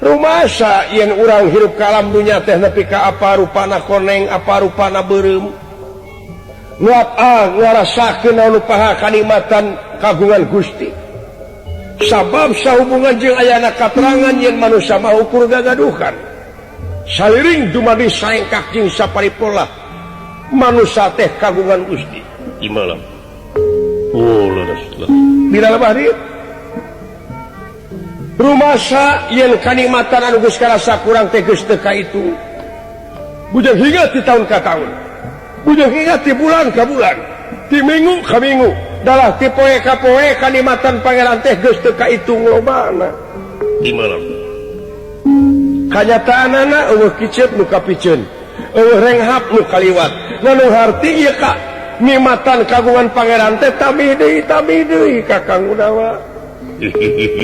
Rumasa yen urang hirup ka alam dunya teh nepi ka apa rupana koneng, apa rupana beureum. Nguap ah ngarasakeun naon paha kanikmatan kagungan Gusti. Sabab sahubungan jeung ayana katerangan yen manusia mah ukur gagaduhan. Saliring dumadi saengkak jeung saparipolah manusia teh kagungan Gusti. Di malam. Oh, leres lah. Bila lebah dieu? Rumasa yen kanikmatan anu geus karasa kurang teh geus teu ka itu. Bujang hingga ti tahun ka tahun. Bujang hingga ti bulan ka bulan. Ti minggu ka minggu. Dalah ti poe ka poe kanikmatan pangeran teh geus teu kaitung lobana. Di malam. Kanyataanana eueuh kicep nu kapiceun. Eueuh renghap nu kaliwat. Nganu harti ieu ka nikmatan kagungan pangeran teh tambih deui Kakang Udawa.